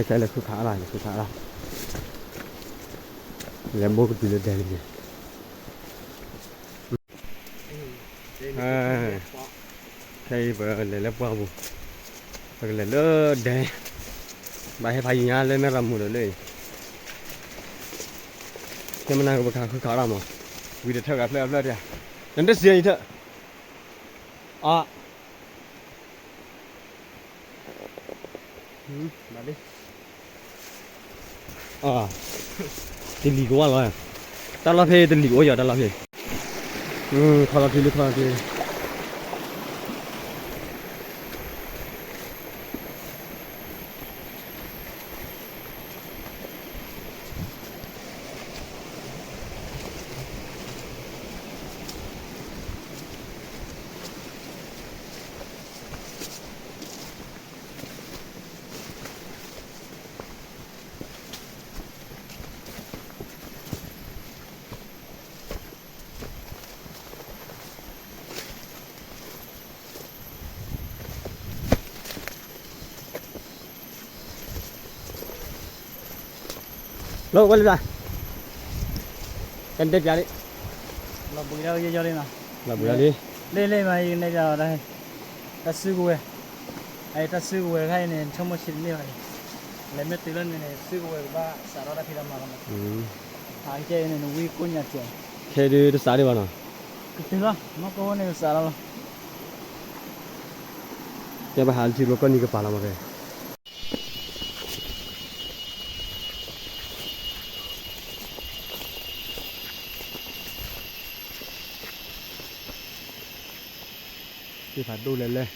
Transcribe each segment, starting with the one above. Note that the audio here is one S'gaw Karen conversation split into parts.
ခဲလဲၤဃုခးအါလီၤ, လဲၤဃုခးအါလီၤ, လဲၤဘိကတုၤလၢဒဲန့ၣ်, ခဲအံၤပလဲၤလၢပှၢ်ပူၤ, ပကလဲၤလၢဒဲ, ဘၣ်ဟဲဖးယံၤညါလၢမဲၢ်ရမူဒီးလၢအံၤ, ခဲမနၤကပကဃုခးအါလီၤမး, ဝံၤတထၢၣ်ဂၤဖျၢၣ်ဂၤဖျၢၣ်တၢ်, နတစံးအံၤထၢၣ်, အ တလံၤကဝၢ်လီၤ, တၢ်လီၢ်ဖဲတလံၤကအိၣ်ယီၤတၢ်လီၢ်ဖဲ, ခီလီၤထံလံ ခီလီၤထံလံ. လီၤဝဲလၢဘျါ, ကဒဲးပျါလံ, လီၤဘှံးလံ, လီၤဘှံးလံ, လ့ၣ်လ့ၣ်မး ယကနဲၣ်ပျါအီၤ, တၢ်စုကဝဲၤ, တၢ်စုကဝဲၤခါအံၤန့ၣ် ဆိကမိၣ်ဆံးတန့ၢ်ဘၣ်န့ၣ်, လဲၤမ့ၢ်တုၤလီၤန့ၣ် စုကဝဲၤကဘၣ်စးထီၣ်တၢ်ဖံးတၢ်မၤလီၤမး, အကဲအံၤန့ၣ် နဝံကိးညါစဲး, ခဲဒုးတစးဒံးဘၣ်နီၤ, ကတုၤလီၤ မ့ၢ်ကအိၣ်န့ၣ်ကစးထီၣ်လီၤ. ကဲပဟးလၢထံကျိကီၢ်နံၤကပၤလီၤမးကဲ သ့ၣ်ဖးဒိၣ်လဲၣ်လဲၣ်,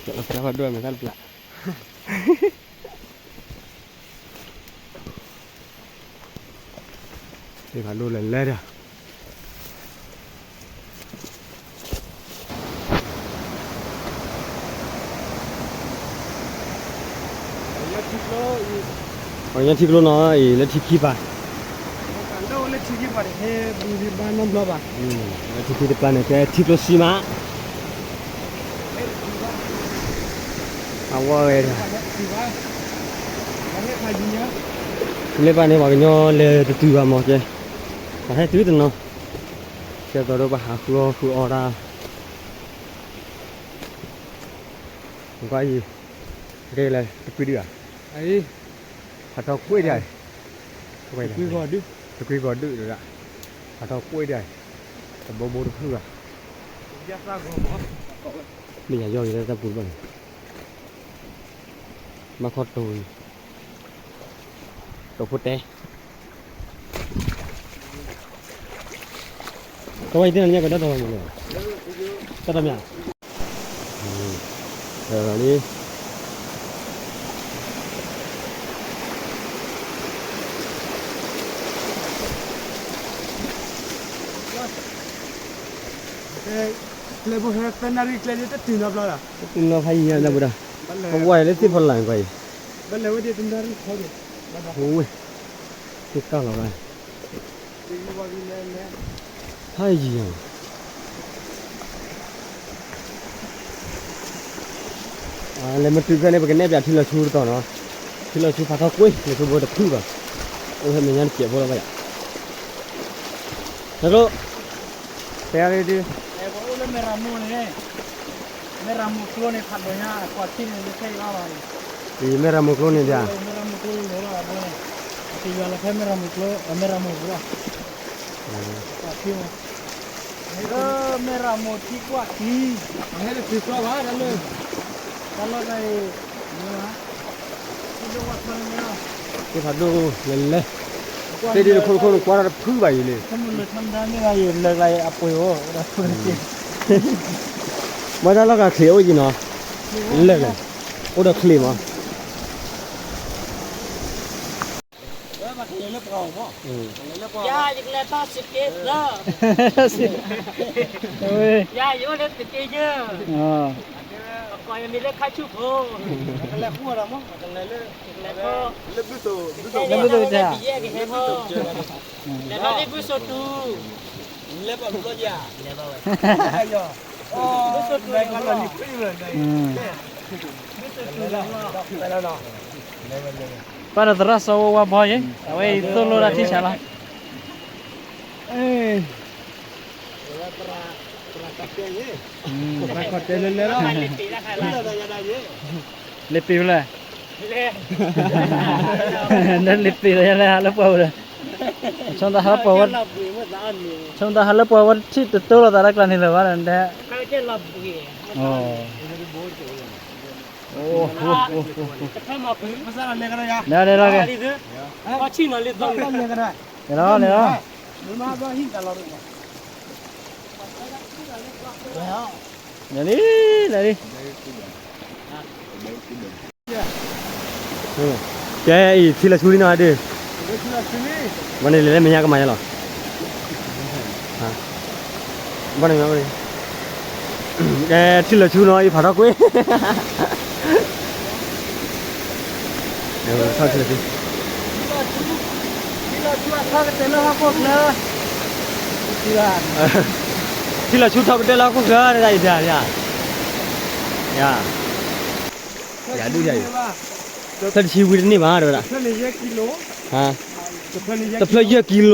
သ့ၣ်ဖးဒိၣ်မဲာ်သၣ်တပျၢ်, သ့ၣ်ဖးဒိၣ်လဲၣ်လဲၣ်ဒီး ပှၤကညီထံကျိနီၤအံၤ လၢထံခံပၤ, လၢထံခံတပၤန့ၣ် ကဲထံကျိဆံမး, အဝဲ, လၢပၤန့ၣ် ပှၤကညီလဲၤတတုၤဘၣ်မးကဲ, ပှၤဟဲတုၤတနီၤ, ကဲသိးဒီးပှၤဟးဃုအီၣ်ဃုအီတၢ် ကွၢ်အံၤ, ကဲလဲၣ် တကွံဒုၣ်ဧါ, ဖးထီကွ့ၢ်ဒၣ်, တကွံဂီၤဒုၣ်, ဖးထီကွ့ၢ်ဒၣ်, တဘိဘိတဖုၣ်ဘၣ်, မ့ၢ်ယၤယီၢ်က့ၤလၢတၢ်ပူၤတဘၣ်န့ၣ်, ဘၣ်ခီတိၤ, တိၤဖိတဲ ကဝဲယတ့ၢ်နညါကဒီးတၢ်မၤမလဲၣ်, တၢ်တမ့ၢ်, လံ ကျဲဘိဟဲသၢနၣ်ရံၣ်ကျဲလၢတတုၤနီတဘျီလီၤ, တတုၤနီဖးယံၤညါလၢဘၣ်ဒီး, ပဝဲလၢသ့ၣ်ဖီလာ်ကွၢ်အံၤ, ဝဲ, သ့ၣ်ကၢ်လီၤဘၣ် ဖးယံၤညါ လဲၤမ့ၢ်တုၤဖဲန့ၣ် ပကနဲၣ်ပၠးထံလီၤဆူတတီၤနီၤ, ထံလီၤဆူဖးထီကွ့ၢ် လၢထူဘိတဖုၣ်ဘၣ်, အိၣ်ဖဲမဲာ်ညါတစဲးဖိလီၤဘၣ်ယၤ, ဟဲကျိ, တဲဒ်, ပအိၣ်လၢမဲၢ်ရမိၢ်န့ၣ်, မဲၢ်ရမိၢ်ကျိန့ၣ် ဖးဒိၣ်ညါ ကွၢ်ထံန့ၣ် လၢခဲအံၤလီၤ, မဲၢ်ရမိၢ်ကျိန့ၣ်ဒၣ်, မဲၢ်ရမိၢ်ကျိန့ၣ်လီၤဘၣ်န့ၣ်, ကယွၤလီၤဖဲမဲၢ်ရမိၢ်ကျိ မဲၢ်ရမိၢ်ပူၤလီၤ, ကွၢ်ထံန့ၣ် မဲၢ်ရမိၢ်ထံကွၢ်ထံ, ဟဲတတုၤကျီဘၣ်တၢ်လၢ, တၢ်လီၢ်တၢ်အံၤ, သ့ၣ်ဖးဒိၣ်လဲၤလဲၤ, သ့ၣ်ဒ်တခိၣ်တခိၣ်နကွၢ်တၢ်တဖုၣ်ဘၣ်ယံၤလံ, မ့ၢ်တၢ်လီၢ်ကချ့းအိၣ်ယံၤနီၤ, လဲၤလဲၤ, အိၣ်ဒီးချ့းမး ယကလဲၤဘၣ်စက့, ယၤယအိၣ်လၢသက့ယဲၢ်, ပကိးယမံၤလၢခါဆူၣ်ဖိ, လၢဘုသိၣ်, လဲၤဘၣ်လၢဘုသိၣ်တူၤ, လဲၤဘၣ်ဝဲ, ဘုသိၣ်တူၤ, ပၢ်ဒီးသရၣ်စီၤဝါဝါဘီယဲ, အဝဲအံၤသိၣ်လိတၢ်ထံၣ်ဆါလီၤ. လ့ပ့ၤဖဲလဲၣ်, လ့ပ့ၤလၢပှၤဝဲ, ဆိမိၣ်တၢ်ဟးလၢပှၤဝဲ, ဆိမိၣ်တၢ်ဟးလၢပှၤဝဲထံၣ်တတိလိာ်သးတၢ်ကျါန့ၣ်လၢၤဘၣ်ဒီး, လဲၤလီၤ, လဲၤလီၤ, လဲၤလံ, လဲၤလံ, ကဲအံၤ ထံလီၤဆူလံနီၤဒုး, ဘၣ်န့ၣ်လဲၤလၢမဲာ်ညါကမၤယါလီၤ, ဘၣ်န့ၣ်, ကဲထံလီၤဆူနီၤ အံၤဖးထီကွံာ်, ထံလီၤဆူ, ထံလီၤဆူထီၣ်ကတၢၢ်လၢဟီၣ်ခိၣ်ချၢ, ယၤ, ယၤဒုးယၤအံၤ, ဖျၢၣ်တဆံဝံၤတန့ၢ်ဘၣ်တဲဝဲဒၣ်, တဖျၢၣ်ယဲၢ်ကံလိ,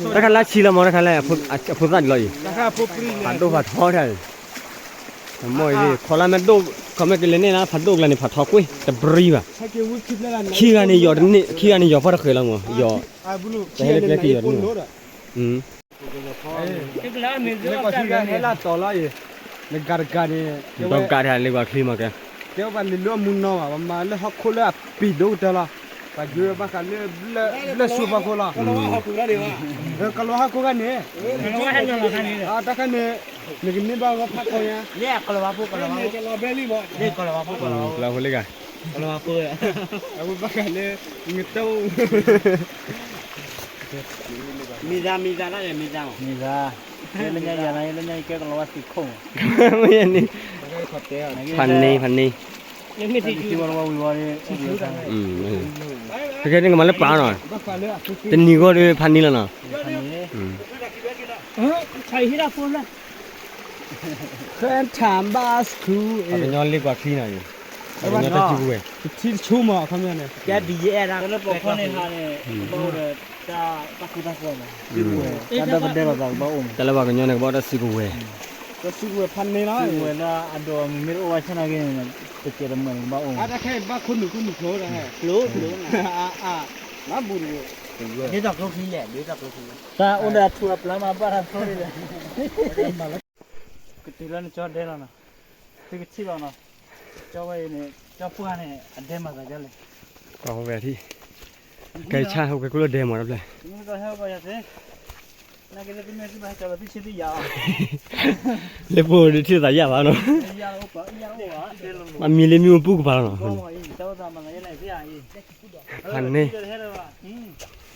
တၢ်ခါလၢဆံလီၤမး တၢ်ခါလၢအဖိသၣ်ဒံးလီၤအံၤ, ဖးဒိၣ်ဖးထီတၢ်, မ့ၢ်ခီလၢမဲာ်ဒိၣ်, ခီမ့ၢ်ကလဲၤန့ၢ်လၢဖးဒိၣ်ကျါန့ၣ် ဖးထီကွံာ် တဘြံၤဘၣ်, ခံဂၤန့ၣ်ယီၤတန့ၢ်, ခံဂၤန့ၣ်ယီၤဖီၣ်တဃဲၤလီၤမး, ယီၤ, တဟဲလၢကျဲက့ၤယီၤတန့ၢ်, လၢဂၤတဂၤန့ၣ်, ဘၣ်ကးတၢ်လၢပှၤချံမးကဲ, တဲဝဲပှၤလံၤလၢအမူနီၤဘၣ်, ပှၤမၤလၢဟီၣ်ခိၣ်လၢအပံၤဒိၣ်ကတၢၢ်လီၤ, ပှၤယွဲဘၣ်ဃးလၢ, လၢစိဖီခိၣ်လီၤ, ကလီၤဟီၣ်ခိၣ်ဂၤန့ၣ်, တၢ်ခါန့ၣ်, နကန့ၢ်ဘၣ်ဂီၤဖးခိၣ်ညါ, ကလီၤဟီၣ်ခိၣ်လၢဂၤ, အဝဲဘၣ်ဃးလၢ, ငတၢၢ် မံၤသး, မံၤသး, မံၤသး, လၢညါယၤလၢညါယကဲကလီၤဝါသံးခိၣ်, မ့ၢ်န့ၣ်, ဖးန့ၢ်, ဖးန့ၢ်, ဝဲဝဲဝံၤဝဲ, ခဲကဲန့ၣ်ကမၤလၢပာ်နီၤ, တနံၤဂီၢ်ဒီးဖးန့ၢ်လီၤနီၤ, ပှၤကညီလ့ကွၢ်ချံနီၤ, ပှၤကညီတၢ်စုကဝဲၤ, တထံတဆူမး, ကဲဘံယအဲၣ်ဒၣ်လၢပခီန့ၣ်ဟါန့ၣ်, ဘၣ်အိၣ်ဒီးတၢ်ကူတၢ်ကီ, တၢ်ဒၢကဒဲလီၤသးကဘၣ်အိၣ်, တၢ်လၢပှၤကညီန့ၣ် ကဘၣ်အိၣ်တၢ်စုကဝဲၤ, တၢ်စုကဝဲၤဖးန့ၢ်လီၤ, စုကဝဲၤလၢအဒိၣ်မ့ၢ်တအိၣ်ဘၣ်ဆၣ်နာ်က့န့ၣ်, တကဲတမုာ်န့ၣ်ကဘၣ်အိၣ်, ဘၣ်ခိၣ်နုာ်ခိၣ်နုာ်ဖျိ, ဖျိနၤ, ဒ်သိးကျိချံလဲၣ်, ဒ်သိးကျိချံ, တၢ်အိၣ်ဒီးအထူအပျၢ်မးဘၣ်တၢ်ဖျိန့ၣ်, ကတုၤလၢနကၠီဒဲလီၤနီၤ, သုကထံၣ်လီၤနီၤ, ကၠီဝဲအံၤန့ၣ်, ကၠီပှၢ်န့ၣ် အဒဲမၤသးဒ်လဲၣ်, ကဲဆၣ်ဟိကဲခိၣ်လၢဒဲမၤတဖျၢၣ်, လၢပအိၣ်ဒုးထံၣ်သးယၣ်ဘၣ်နီၤ, အမံၤလၢမ့ၣ်အူပူၤကပၤလီၤနီၤ, ဖးန့ၢ်, ထံတအိၣ်လၢၤဘၣ်,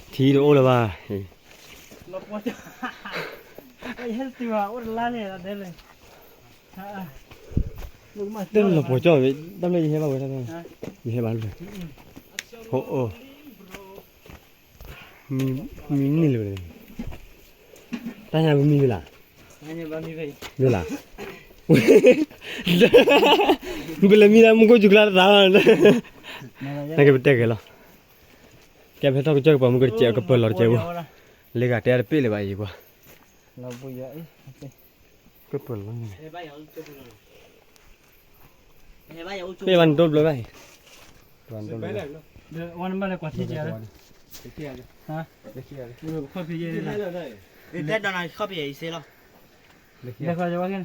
တလီၤပှီၤကၠီၣ်, တၢ်လၢယဟဲဘၣ်ဝဲ, ယဟဲဘၣ်လၢ, အိၣ်, မံၤန့ၢ်လၢၤ, တၢ်ညါပမံဝဲလၢ်, မ့ၢ်လၢ်, ပလဲၤမံလၢမူခိၣ်စူၤကျါတသးဘၣ်, နကပတဲကဲၤလီၤ, ကဲဖဲထီၣ်ကစၢၢ်ကပၤမူကတစဲးကပၢၤလီၤတကဲးဘိ, လၢဂၤတဲတပ့ၢ်လၢၤဘၣ်အံၤကွၢ်, ကပၢၤလီၤ, ပ့ၢ်ဘၣ်နဒိၣ်ဘျၢဘၣ်အံၤ, ဝဲနဘၣ်လဲၤကွၢ်ထံကဲး, တဲဒီးနၤခီၣ်ဖံးအံၤစ့လီၤ, လဲၤကွၢ်ဝဲခဲန့ၣ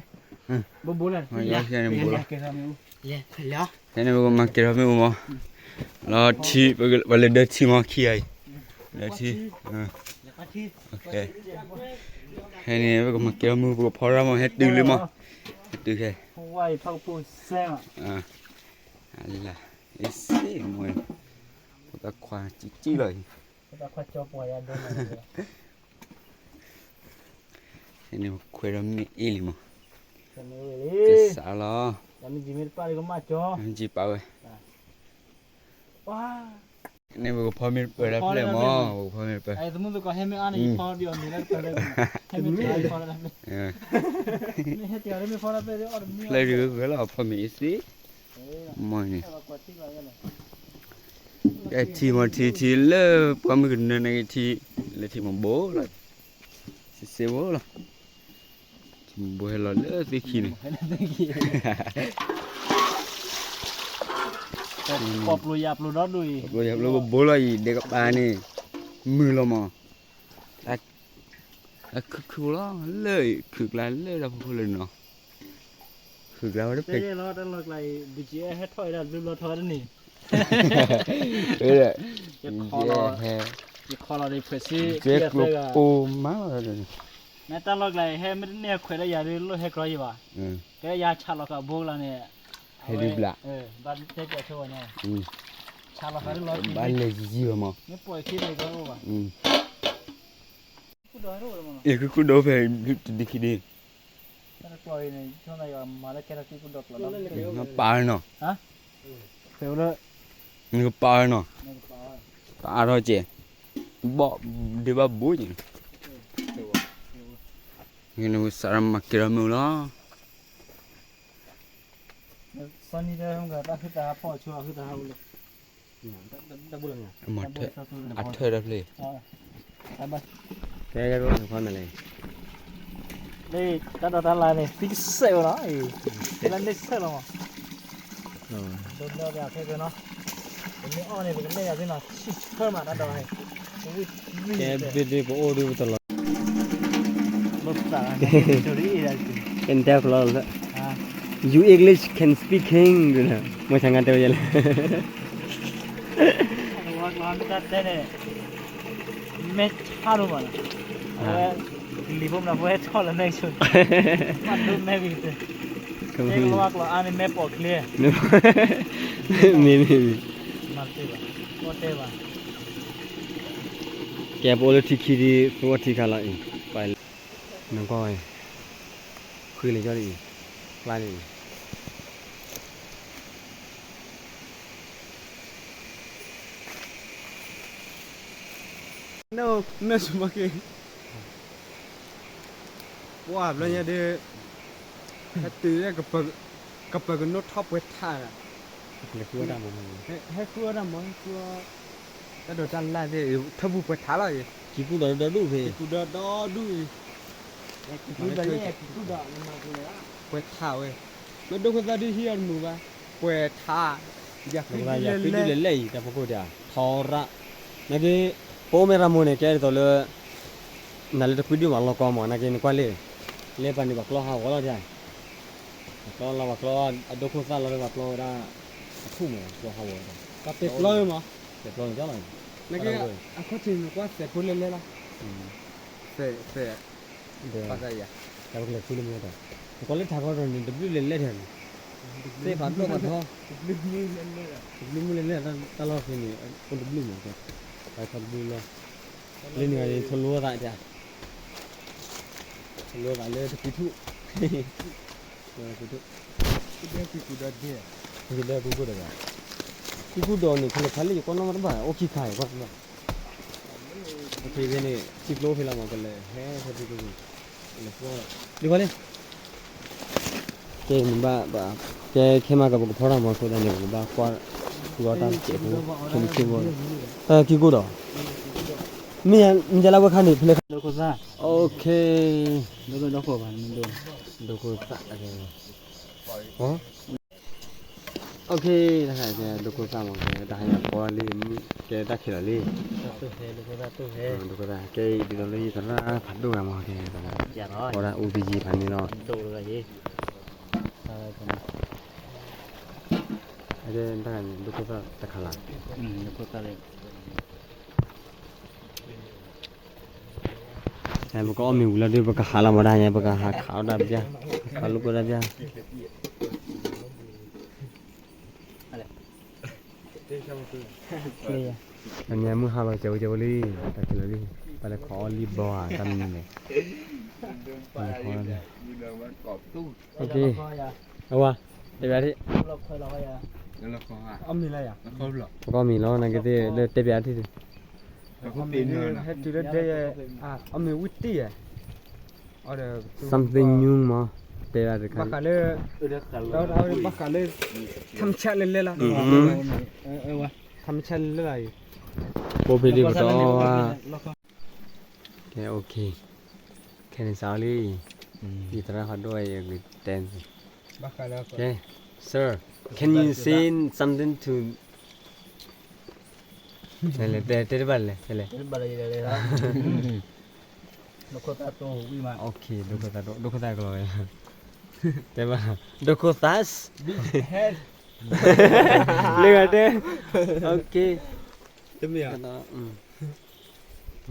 ်, ဘိဘိလၢ, ခဲန့ၣ်ပကမၤကဲၤထီၣ်မ့ၣ်အူမး, လီၤထံ, ပှၤလဲၤဒၢထံမးခံဂၤအံၤ, ဒၢထံ, ခဲန့ၣ် ပကမၤကဲၤထီၣ်မ့ၣ်အူ ပကဖီရၣ်မး ဟဲတုၤလံမး, ဟဲတုၤခဲ, လၢ, အ့ၣ်စ့ၣ်မး, ပတၢ်ခွါကံၣ်ကံၣ်လီၤအံၤ န့ၣ်ခွဲးဒီးမ့ၢ်အ့ၣ်လံမး, ကစးလီၤ, မ့ၢ်ကံပာ်ဝဲ, န့ၣ်ပကဖီမ့ၢ်တပၢၢ်တဖျၢၣ်မး, ပကဖီမ့ၢ်တပၢၢ်, သမုသကိးဟဲမ့ၢ်အါန့ၣ် ယဖီဒီးအီၤမ့ၢ်လၢတပၢၢ်လၢ ဖျဲးဒုးဂဲၤလီၤ အဖီမ့ၢ်အ့စ့ မ့ၢ်န့ၣ် ကဲထံမီၤထံထံလၢပှၤမုၢ်ကနၢနက့ထံ လၢထံမီၤဘိလီၤ စ့စ့ဖိလီၤ ထံမီၤဘိဟဲလီၤလၢသ့ၣ်ခံန့ၣ် ပျိယၤပျိဒီဒူၣ်အံၤ ပျိယၤပျိဘိလီၤအံၤ ဒဲကပၤန့ၣ် မုာ်လီၤမး အခုၣ်ခုၣ်လီၤ လၢခုၣ်ကျါလၢတၢ်ဖီခိၣ်လၢနီၤ ခုၣ်ကျါဝဲတဖျဲး တဲလီၤတၢ်လီၢ်ကျါအံၤ ဘုကဲဟဲထီၣ်အံၤတၢ်ဘျုးဘျီထီဝဲတန့ၣ် ယခီလီၤ ယခီလီၤဒီးဖှဲးစ့ ကဲကျိပိမးလီၤ မ့ၢ်တၢ်လီၢ်ကျါအံၤ ဟဲမ့ၢ်တန့ၢ်အခွဲးလၢယၤဒ်လိၣ်ဟဲကျီယံၤဘၣ် ကဲယၤဆးလီၤဃာ်ဘိကလါန့ၣ် ဟဲဒုးဘျး ဘၣ်တဲပၠးဆိဝဲန့ၣ် ဆးလီၤဃာ်ဒ်လီၤ ဘၣ်လဲၤယံၤယံၤဝဲမး မ့ၢ်ပှဲၤခံန့ၣ်ကီအိၣ်ဘၣ် အ့ၣ် ခုၣ်ခုၣ်ဒိၣ်ဖဲတဒံခံဒံ ပာ်နီၤ နကပာ်နီၤ ပာ်အါထီၣ်ကဲ ဘီၣ်ဒ့ဘၣ်ဘိကဲ နစးရမၤကဲထီၣ်မုၢ်လီၤ စီၤနံၤတဲ တၢ်ဟုတၢ်ဟးဖီၣ်ဆိ အဟုတၢ်ဟးအိၣ်လၢ အထၢၣ်တဖျၢၣ် ကဲကဲကဲခီနလဲၣ် လၢတၢ်ဒိးတၢ်လၢ်န့ၣ် သံကစဲးဝဲနီၤ လၢန့ဆၢၣ်လီၤမး ဒိးဘျီပျးခဲကနီၤ ပမ့ၢ်အီၣ်န့ၣ် ပကနဲၣ်ယၤသ့ၣ်နီၤ ဆံၣ်ဆၢမးတၢ်ဒိးဟဲ ကဲဘ့ၣ်ဒ့ပအိၣ်ဒုပတလီၤ ကဲနတဲဖျီလီၤလၢ You English can speaking ဒုးနၤ မ့ၢ်ဆါငါတဲဝဲယဲလဲၣ် ဝဲကျီမ့ၢ်တၢ်တဲန့ၣ် မဲထါဒိၣ်မးနီၤ အဝဲ ကလံၤဖိမနုၤဖိဟဲထီၣ်လၢမဲကဆိး ဘၣ်ဒိမဲကတၢၢ် တဲကလီၤဝါကျီအါန့ၣ်မဲပိာ်ချ့ မ့ၢ်မ့ၢ်မ့ၢ် မၤတသ့ဘၣ် ကဲပအိၣ်လၢထံခံဒ် သုဝဲထံခါလီၤအံၤ ပၢ် နကွၢ်ဝဲ ဃုလံာ်ကၠီဒ်အံၤ ကျါဒ်အံၤ နမ့ၢ်စမၤက့ၤ ပှၤဘျီညါဒ် ဟဲတုၤလၢ ကပၢၤကနိထီၣ်ပှဲၤထးဒီး ဟဲဃုအီၣ်တၢ်မၤ ဟဲဃုအီၣ်တၢ်မၤ ဟဲဃုအီၣ် တၢ်ဒိးတၢ်လၢ်သ့ၣ် ထၢပူၤပှဲၤထးလီၤအံၤ ကံၢ်ကူၣ်ဒီးဒီဒူၣ်ဖဲ ကံၢ်ကူၣ်ဒီးဒီဒူၣ်အံၤ ပှဲၤထးဝဲ မ့ၢ်ဒိခိၣ်သၣ်ဒုးဟံးအီၤတမုာ်ဘၣ် ပှဲၤထး ယၤကွံဒုးလဲၣ်လဲၣ် ယၤကွံဒုးလဲၣ်လဲၣ်အံၤ တၢ်ဖီခိၣ်ဒၣ် ထီရၣ် နာ်က့ ပအိၣ်မ့ၢ်ရၤမိၢ်န့ၣ် ကဲဒ်သိးလၢ နၤလၢတကွံဒုးမးလီၤကီမး နာ်က့နကွၢ်လံ လၢပှၤန့ၣ်ပှၤကျီဟးဂီၤလီၤဒၣ် ပှၤကျီလီၤ ပှၤကျီ အဒိခိၣ်သၣ်လီၤလၢပှၤကျီဝဲဒၣ် အထူၣ်မး ကျီဟးဂီၤဝဲဒၣ် ပှၤပဲာ်ကျီမး ပဲာ်ကျီန့ၣ်ကီလီၤ နာ်က့ အခီၣ်ထံးနကွၢ်စဲးဖိလဲၣ်လဲၣ်လီၤ စဲး စဲး ပှၤသးယၤ တၢ်ပကလဲၤဃုလၢမ့ၢ်တၢ် နကွၢ်လၢထးခီဒီးန့ၣ် တဘျုးလဲၣ်လဲၣ်ထီၣ်န့ၣ် သ့ၣ်ဖးဒိၣ်ဖးထီ တဘျုးမုၢ်လဲၣ်လဲၣ် တၢ်လီၢ်ဖဲန့ၣ် အိၣ်တဘျုးမး ပှၤထီတဘျုးလီၤ လၢန့ၣ်ဂၤန့ၣ် ထိလိသးတၢ် ထိလိသးလၢတကွံထူၣ် ကွံထူၣ် ကွံဒဲကွံကူၣ်ဒီး ကွံကူၣ်ဒီး ကွံကူၣ်ဒီးန့ၣ် ဖဲလဲၣ်ဖးလၢယကွၢ်နီၣ်မးတဘၣ် အိၣ်ခံခါအံၤကွၢ်တဘၣ် ဖဲန့ၣ် ထံကျိဖဲလီၤမး ကလဲၤဟဲဖဲထံကျိန့ၣ် ကလဲၤကွၢ် ဒ်ကွၢ်လံ ကဲနဘၣ်ဘၣ် ကဲခဲမးကပကဖီတၢ်မၤအဃိသတးန့ၣ် ပကဘၣ်ကွၢ် ကွၢ်တၢ်စဲးဖိ ခဲမုၢ်ဆ့ၣ်ဖိ တၢ်ကံၢ်ကိၣ်ဒီး မ့ၢ်ယလၢဝဲခါန့ၣ် ဖဲလဲၣ်ခါ OK ဒိခိၣ်သၣ် OK တၢ်ဟဲကဲ ဒိခိၣ်သၣ်မး ကဲတၢ်ဟဲယၤပီလံ ကဲတၢ်ခံးလီၤလံ ဒိခိၣ်သၣ် ကဲဒ်သိးလၢယသရၣ်ဖးဒိၣ်ဂၤမး ကဲ ပီဒၣ်အူသယံၤဖးန့ၣ်လီၤ အကဲတၢ်န့ၣ် ဒိခိၣ်သၣ်တခါလီၤ ပကအီၣ်မ့ၤဝံၤလီၤဒုး ပကဟးလီၤမးဒၣ်ညါ ပကဟးခးအီၣ်တၢ်ပျၢ် ခးလိာ်ကွဲတၢ်ပျၢ် အန့ၣ်မုၢ်ဟါလီၤ ကဲဝဲကဲဝဲလံ တၢ်ခံးလီၤလံ ပလဲၤခီအီၣ်လံဘီဧါ တၢ်မနုၤလဲၣ် ပလဲၤခီအီၣ်လံ OK အဝဲ တဲဘၣ်ထံၣ် ပကအီၣ်မ့ၤလီၤ နာ်က့သ့ၣ်လၢတဲဘၣ်ထံၣ် ဟဲတုၤလၢဒဲယဲ အီၣ်မ့ၤဝံၣ်တံၢ်ယဲ အ something new မး, တဲဒၣ်တခါ, ဘၣ်ဃးလၢ ဘၣ်ဃးလၢ ထမချလဲလဲလီၤ, ထမချလဲလဲလီၤအံၤ, ပိဖဲဒံးပတီၢ်ဝဲ, ကဲ okay, ခဲန့ၣ်စးလံ, ယသရၣ်ဖးဒိၣ်အံၤ အဂ့ၤတဲ, ကဲ sir, can you say something to တဲတဲတဘၣ်လဲၣ်, တဲလဲၣ်, ဒိခိၣ်သၣ်, ဒိခိၣ်သၣ်ကလီၤဝဲ, တဲဘၣ်, ဒိခိၣ်သၣ်, လၢဂၤတဲ, okay,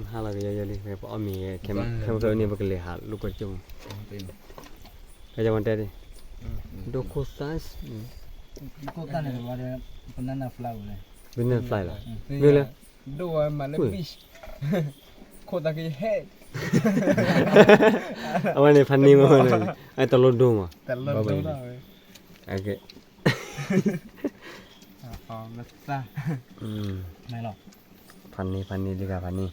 ဟါလီၤကယီယီလံ ပအီၣ်မ့ၤ, ခဲမုၢ်ခဲမုၢ်န့ၣ် ပကလဲၤဟးလိာ်ကွဲတကၠိၢ်မး, ကယီဝဲတဲဒ်, ဒိခိၣ်သၣ်, ဒိခိၣ်သၣ်န့ၣ် banana flower လီၤ, မ့ၢ်လၢ ဒိၣ်ဝဲမးလၢ beach, ခိၣ်သၣ်ကဟဲ, အဝဲန့ၣ် ဖးန့ၢ်မး, အတလိၣ်ဒိၣ်မး, တလိၣ်ဒိၣ်ဝဲ, ဖးန့ၢ် ဖးန့ၢ်လံဂၤ ဖးန့ၢ်,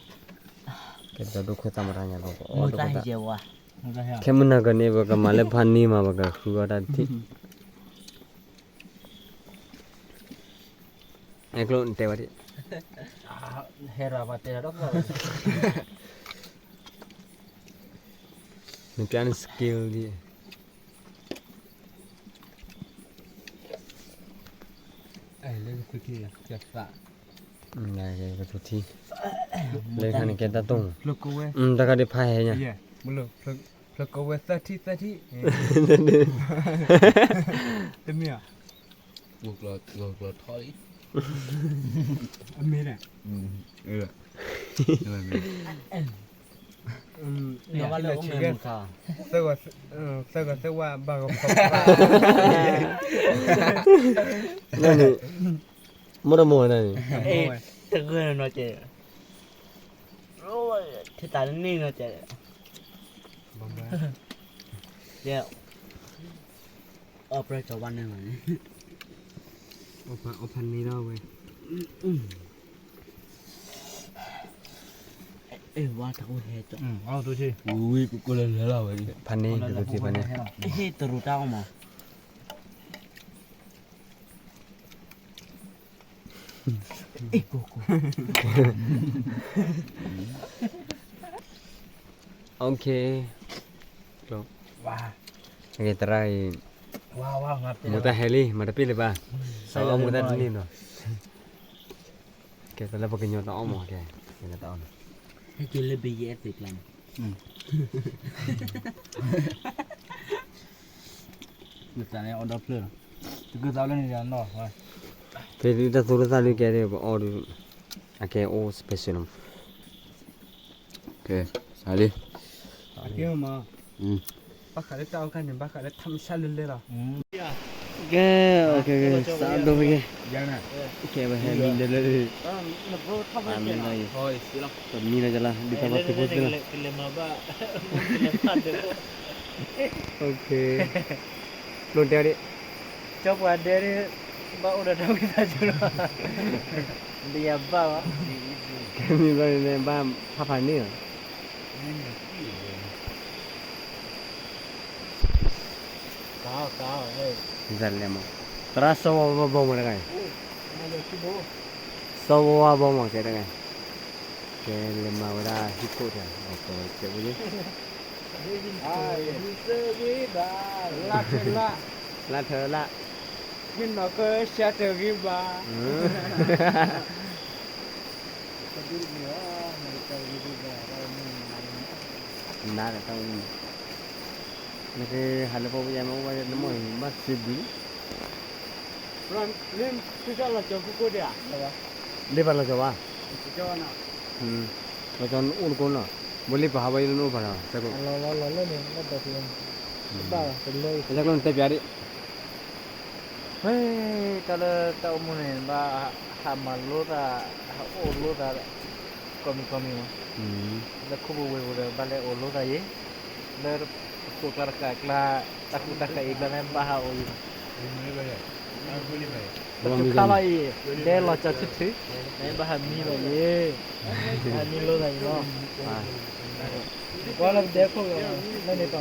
ကဲဒီးဒိခိၣ်သၣ်မတၤညါလီၤ, ခဲမုၢ်နၤကန့ၣ် ပကမၤလၢဖးန့ၢ်မး ပကဃုအီၣ်တၢ်တထံၣ်, အဲကျိၣ်တဲဝဲဒ်, ဟဲရၤပှၤတဲဒီး နပျါန့ၣ် skill ဒ်, လၢကထူထံ, ကထူထံ, လၢခါန့ၣ်ကဲတၢ်တိၢ်, တၢ်ခါဒ်ဖးဟဲညါ, ဖျိကိးဝဲသၢထံၣ်သၢထံၣ်, တမ့ၢ်ဧါ, အမ့ၢ်န့ၣ် သၢဂၤသၢဝါဘၣ်ဂီၤဖီ, န့ၣ်, မ့ၢ်တမ့ၢ်န့ၣ်, တဂၤနီၤကဲ, ထံတၢ်န့ၣ်နီၤကဲ, အီၣ်ပြၢကီၤဘၣ်န့ၣ်, အီၣ်ဖးန့ၢ်ဒီးဝဲ အဲၣ်ဝါတၢ်အိၣ်ဟဲကီး, ဝံၤဝံၤကကိးလၢလၢလီၤဝဲ, ဖးန့ၢ်တရူးတၢ်အီၣ်မး, အဲၣ်ကိၢ်ကိၢ်, okay, သရၣ်အံၤ, မူတၢ်ဟဲလံ မၤတပ့ၢ်လၢၤဘၣ်, စးအီၣ်မူတၢ်တန့ၢ်နီၤ, ကဲတၢ်လၢပကညီတၢ်အီၣ်မး, ကဲတၢ်အီၣ်နီၤ, ဟဲက့ၤလၢဘယဲၢ်သ့ၣ်ကျါန့ၣ်, နသးန့ၣ်အီၣ်ဒီဖျၢၣ်လီၤ, တကသးလၢန့ၣ်, ဖဲဒုးတၢ်သူတၢ်သၣ်ဒုးကဲဒ်ပအီၣ်ဒုး, အကဲအိၣ် special လီၤ, ကဲ, စးလံ, ဘၣ်ဃးလၢတၢ်အိၣ်ခါန့ၣ် ဘၣ်ဃးလၢထမဆၣ်လၢလဲၣ်လီၤ, ကဲ, စးဒိၣ်ဖဲက့ၤ, ကဲဝဲဟဲမံၤဒဲးလၢ, မံၤလီၤ, ပမံလီၤကလါ ဒ်သိးပှၤသုးဖိသ့ၣ်လီၤ, ပျိၢ်တဲဒ်, ကၠီပှၤဒဲဒ်, ဘၣ်အိၣ်ဒီးတၢ်ဝံသးစူၤလီၤ, ဒ်ယဘၣ်ဘၣ်, မံၤဘၣ်န့ၣ်ဘၣ်ဖးဖးန့ၣ်လီၤ, လဲၤမး, သရၣ်စီၤဝါဘီမးတဂၤအံၤ, စီၤဝါဘီမးကဲတဂၤအံၤ, ကဲလဲၤမၤဝဲဒၣ်ဟံၣ်ခိၣ်တဂၤ, ကဲဝဲ, လၢထၢလၢ, လၢထၢလၢ, ဟ့ၣ်နီၤကၢၢ်ရှါတဂ့ၤဘၣ် နၤဒီးတၢ်ဝံၤ, နကဟးလၢပှၤပယါမ့ၢ်အိၣ်ဝဲလၢမီၢ်အံၤ ဘၣ်စံးဘျုးလံ, လ့ၣ်ဘၣ်လီၤကီၤဘၣ်, လီၤကီၤအိၣ်တကိးနီၤ, ဘိလ့ၣ်ပဟးဝဲလၢနအိၣ်ဖးလီၤ, တၢ်ကျိၣ်နတဲပျးဒံး ဖဲတၢ်လၢတၢ်အိၣ်မူန့ၣ် ဘၣ်ဟးမၤလိသး, ဟးအိၣ်လိသး, ကိးမံၤကိးမံၤမး, လၢခိၣ်ပူၤဝ့ၢ်ပူၤဒီး ဘၣ်လဲၤအိၣ်လိသးယ့ၤ, လၢပခိၣ်ကျါတဃာ်အကျါ, တၢ်ကူတၢ်ဃာ်အံၤကျါန့ၣ် ဘၣ်ဟးအိၣ်ယ့ၤ, တခါလီၤအံၤ, ဒဲလီၤကၠီထူထူ, ဘၣ်ဟးမံဘၣ်ယ့ၤ, ဟးမံလိသးယ့ၤလီၤ. ကွၢ်လၢပဒဲခိၣ်လီၤ, လၢန့ၣ်ပၤ,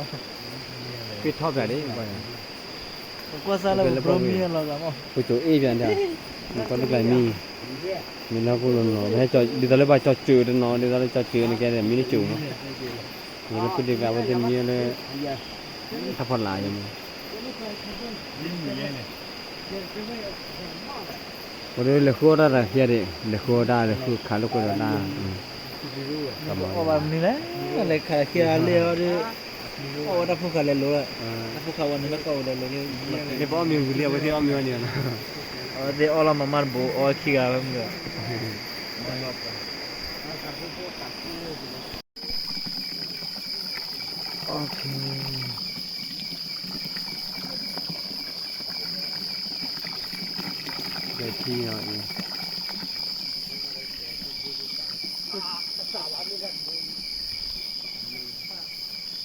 က့ၤထီၣ်ပၠးဒ်, ကွၢ်စၢ်လၢပဘြိမံလီၤ, ပကၠိအ့ၣ်ပၠးဒၣ်, ကွၢ်တကျါမံ, မ့ၢ်လၢကိၣ်လီၤနီၤ, ဒ်သိးလၢဘၣ်ကၠီၤစၢၤတနီၤ, ဒ်သိးလၢကၠီၤစၢၤန့ၣ်ကဲဒီး မံလၢကၠိနီၤ, ယလၢပဒ့ကျါဝဲသ့ၣ်မံလၢ တၢ်ဖီလာ်ယမ့ၢ် ဝဲဒၣ်လဲၤဃုအီၣ်တၢ်တၢ်ခံဂၤဒၣ်, လဲၤဃုအီၣ်တၢ်လဲၤဃုခးလိာ်ကွဲဒီးတၢ်, အီၣ်ဘၣ်မနုၤလဲၣ်, လဲၤခးခံဂၤလၢအီၤဒီး, အီၣ်ဝဲတၢ်ဖိၣ်ဃာ်လဲၤလိၤလၢ, တၢ်ဖိၣ်ဃာ်ဝဲန့ၣ်လၢကီၢ်အိၣ်လဲၤလိၤလၢ, ပအီၣ်မ့ၤဝံၤလံ အဝဲသ့ၣ်အီၣ်မ့ၤဝဲန့ၣ်, အဝဲသ့ၣ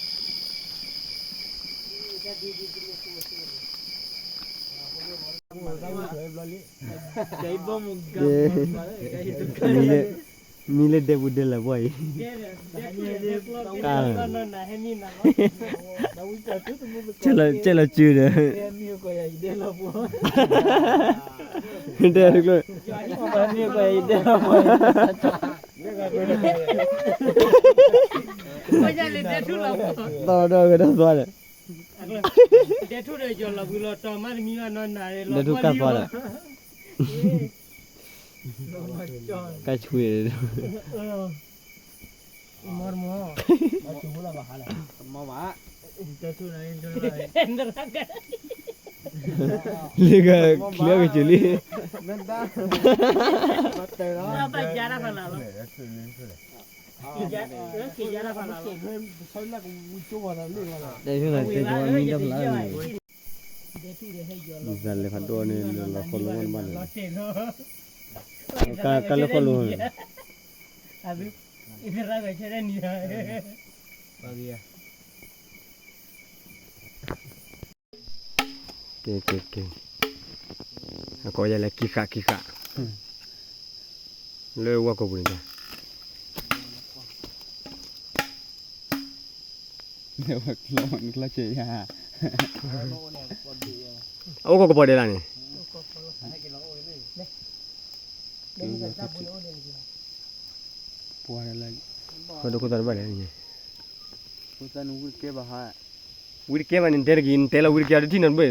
်အီၣ်လီၤမၤမၢ်တဘိ အီၣ်ခံဂၤဝဲမ့ၢ်, မံလၢဒဲပူၤဒဲလၢပှၢ်အံၤ, ကၢ်, ကဲလီၤစုဒီး, တဲတကျိ, သီၣ်ဒီးကဒီးသွါဒီး, ဒဲထူၣ်ကၢ်သွါဒီး, ကၢ်ဆူၣ်, လၢကချံကစၢ်လံ, တဲဆူၣ်နၤတဲကမံဒီဖျါန့ၣ်, ဒ်လဲၤဖးဒိၣ်န့ၣ် လၢလီၤဃိလီၤမၢ်တဘၣ်န့ၣ်, ကါလၢဃိလီၤ, ကဲကဲကဲ, အကိးယၤလၢခံဃာ်ခံဃာ်, လၢဝဲကိးပူၤန့ၣ်, အအိၣ်ကီၢ်ကပီၤဒဲးလၢန့ၣ်, ဃိဒိခိၣ်သၣ်တဘၣ်လဲၣ်န့ၣ်, ဝံတကဲဘၣ်န့ၣ် နတဲတက့ၢ် နတဲလီၤဝံတကဲ တထံၣ်နီတဘ့ၣ်, နတဲအိၣ်ဒီပျၢ်ဒီပျၢ်, ဒ်န့ၣ် ဒိခိၣ်သၣ် ဒိခိၣ်သၣ် ဒိခိၣ်သၣ် န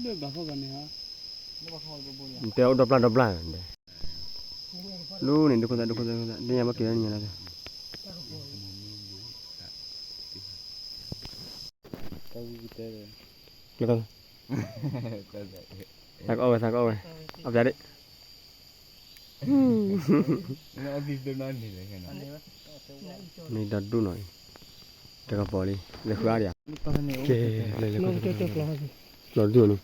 ညါဘၣ်က့ၤလၢနညါလၢ သးကအီၣ်ဝဲ သးကအီၣ်ဝဲ, အီၣ်ပျးဒ့ၣ်, မ့ၢ်ဒီဒူၣ်နီၤအံၤ, တကပီၤလံ, လဲၤဃုအါဒံးဧါ, ကဲ, လီၤဒူၣ်န့ၣ်,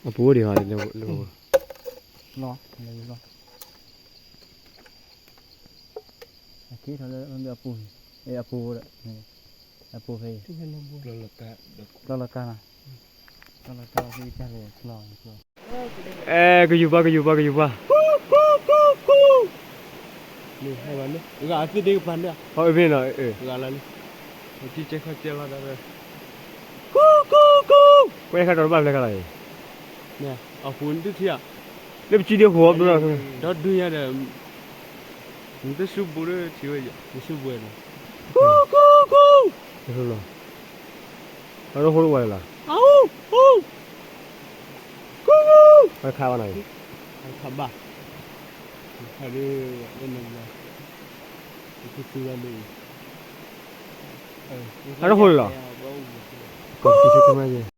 အပူၤအိၣ်ဒံးဟီ, လီၤ, အက့ၤထီၣ်လၢအပူၤ, အပူၤ, အပူၤဖဲအံၤ, လီၤလီၤကါ, လီၤလီၤကါ, လီၤလီၤကါဖဲအံၤ, အဲ ကယူၤပှၤ ကယူၤပှၤ ကယူၤပှၤ, ဂၤအသ့ၣ်ဒ့ကပၤန့ၣ်, ဟီအဖဲနီၤ, ဂၤလီၤလံ, ကဲခီကဲလီၤဒၣ်, ကွဲခါဒီးတဘၣ်ဖျဲခါလီၤအံၤ, အပူၤနတထံၣ်ဧါ, လၢပစုဒံးအဃိ, ဒီဒူၣ်ညါဒီး, နတစူးဘူးဒီးထံၣ်ဝဲ, နစူးဘူးနီၤ, အရၢၢ်ဟိတဝဲလီၤ, ခါဝဲနီၤ, ခါဘၣ်, ခါဒ်, အရၢၢ်ဟိလီၤ, က